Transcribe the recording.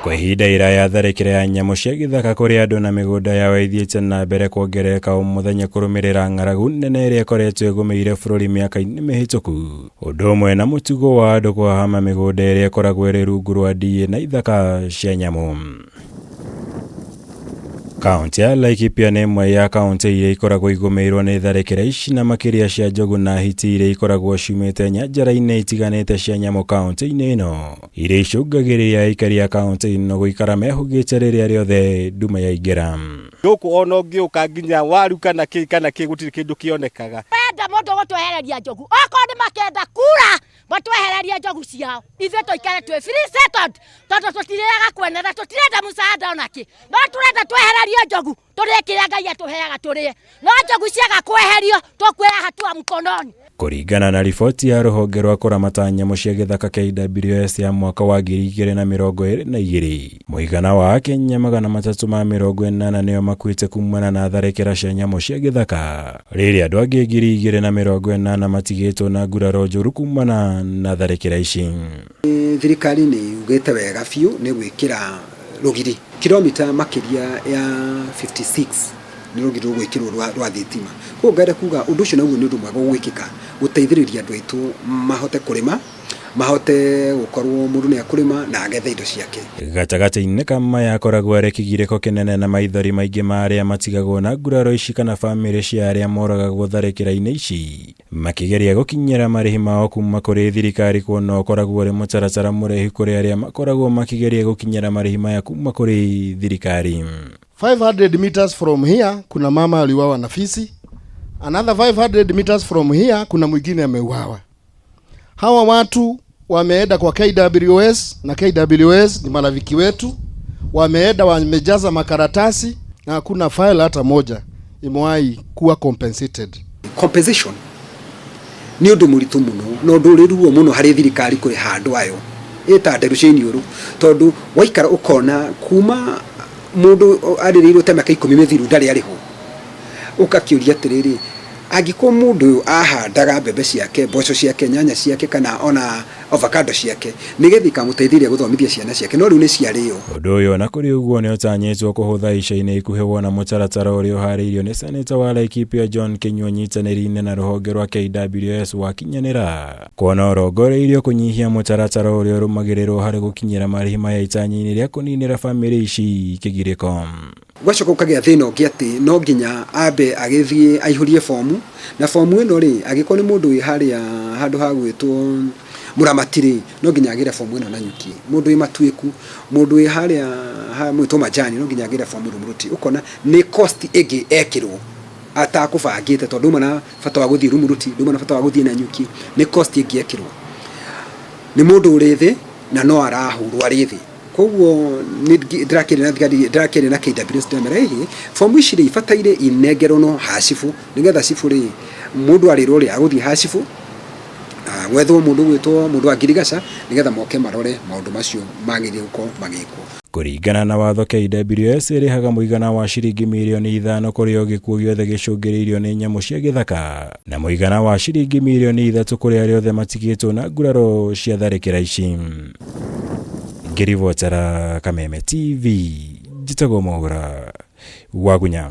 Kwa ihinda iraya tharĩkĩra ya nyamũ cia gĩthaka kũrĩ andũ na mĩgũnda yao ĩthiĩte na mbere kuongerereka o mũthenya kũrũmĩrĩra ng'aragu nene ĩrĩa ĩkoretwo ĩgũmĩire bũrũri mĩaka-inĩ mĩhĩtũku. Ũndũ ũmwe na mũtugo wa andũ kũhahama mĩgũnda ĩrĩa ĩkoragwo ĩrĩ rungu rwa ndiĩ na ithaka cia nyamũ. Kaũntĩ ya Laikipia nĩ ĩmwe ya kaũntĩ iria ikoragwo igũmĩirwo nĩ tharĩkĩra ici na makĩria cia njogu na hiti iria ikoragwo ciumĩte nyanjara-inĩ itiganĩte cia nyamũ kaũntĩ-inĩ ĩno, iria icũngagĩrĩria aikari a kaũntĩ ĩno gũikara mehũgĩte rĩrĩa rĩothe nduma yaingĩra. Gũkũ ona ũngĩũka nginya waru kana kĩ kana kĩ gũtirĩ kĩndũ kĩonekaga. Wenda mũndũ gũtwehereria njogu okorwo nĩ makenda kura matwehererie njogu ciao ithuĩ tũikare twĩ free settled tondũ tũtirĩaga kwene na tũtirenda msaada ona kĩ no tũrenda twehererio njogu tũrĩe kĩrĩa Ngai atũheaga tũrĩe no njogu ciaga kweherio tũkuoya hatua mkononi. Kũringana na riboti ya rũhonge rwa kũramata nyamũ cia gĩthaka KWS ya mwaka wa 2022, mũigana wa Akenya 380 nĩo makuĩte kumana na tharĩkĩra cia nyamũ cia gĩthaka, rĩrĩa andũ angĩ 2,080 matigĩtwo na nguraro njũru kumana na tharĩkĩra ici. Thirikari nĩ yugĩte wega biũ nĩ gwĩkĩra rũgiri kilomita makĩria ya 56 nĩ rũgiri rũgwĩkĩrwo rwa thitima. Koguo ngenda kuga ũndũ ũcio naguo nĩ ũndũ mwega ũgwĩkĩka gũteithĩrĩria andũ aitũ mahote kũrĩma, mahote gũkorwo mũndũ nĩ ekũrĩma na agethe indo ciake. Gatagatĩ-inĩ ka maya akoragwo arĩ kĩgirĩko kĩnene na maithori maingĩ ma arĩa matigagwo na nguraro ici kana bamĩrĩ cia arĩa moragagwo tharĩkĩra-inĩ ici makĩgeria gũkinyĩra marĩhi mao kuma kũrĩ thirikari kuona ũkoragwo ũrĩ mũtaratara mũraihu kũrĩ arĩa makoragwo makĩgeria gũkinyĩra marĩhi maya kuma kũrĩ thirikari. 500 meters from here kuna mama aliuawa na fisi. Another 500 meters from here kuna mwingine ameuawa. Hawa watu wameenda kwa KWS na KWS ni marafiki wetu, wameenda wamejaza makaratasi na hakuna file hata moja imewahi kuwa compensated. Compensation nĩ ũndũ mũritũ mũno na ũndũ ũrĩ ruo mũno harĩ thirikari kũrĩha andũ ayo ĩta nderu cia iniũrũ, tondũ waikara ũkona kuma mũndũ arĩrĩirwo ta mĩaka 10 mĩthiru ndarĩ arĩhwo, ũgakĩũria atĩrĩrĩ, angĩkorwo mũndũ ũyũ ahandaga mbembe ciake, mboco ciake, nyanya ciake kana ona avocado ciake nĩgetha ikamũteithĩrĩria gũthomithia ciana ciake, no rĩu nĩ ciarĩo. Ũndũ ũyũ ona kũrĩ ũguo nĩ ũtanyĩtwo kũhũtha ica-inĩ ikuhĩ wona mũtaratara ũrĩa ũharĩirio nĩ seneta wa Laikipia John Kinyua nyitanĩri-inĩ na rũhonge rwa KWS wakinyanĩra kuona ũrongoreirio kũnyihia mũtaratara ũrĩa ũrũmagĩrĩrwo harĩ gũkinyĩra marĩhi maya itanya-inĩ rĩa kũninĩra bamĩrĩ ici kĩgirĩko. Gwacoka gũkagĩa thĩna ũngĩ atĩ no nginya ambe agĩthiĩ aihũrie fomu, na fomu ĩno rĩ, angĩkorwo nĩ mũndũ wĩ harĩa handũ ha gwĩtwo mũramati rĩ, no nginya agĩre fomu ĩno Nanyuki. Mũndũ wĩ Matuĩku, mũndũ wĩ harĩa ha mwĩtwo Majani, no nginya agĩre fomu Rumuruti. Ũkona nĩ cost ĩngĩ ekĩrwo atakũbangĩte, tondũ nduma na bata wa gũthiĩ Rumuruti, nduma na bata wa gũthiĩ Nanyuki, nĩ cost ĩngĩ ekĩrwo. Nĩ mũndũ ũrĩ thĩ na no arahũrwo arĩ thĩ. Koguo ndĩrakĩaria na thigari, ndĩrakĩaria na KWS ndĩramera ĩhĩ, fomu ici rĩ ibataire inengerwo no ha cibũ, nĩgetha cibũ rĩ mũndũ arĩrwo rĩ agũthiĩ ha cibũ, gwethwo mũndũ ũgwĩtwo mũndũ wa ngirigaca nĩgetha moke marore maũndũ macio magĩrĩire gũkorwo magĩkwo. Kũringana na watho KWS ĩrĩhaga mũigana wa ciringi mirioni 5 kũrĩ o gĩkuũ gĩothe gĩcũngĩrĩirio nĩ nyamũ cia gĩthaka na mũigana wa ciringi mirioni 3 kũrĩ arĩa othe matigĩtwo na nguraro cia tharĩkĩra ici. Ngĩribotera Kameme TV, njĩtagwo Mwaura Wagunya.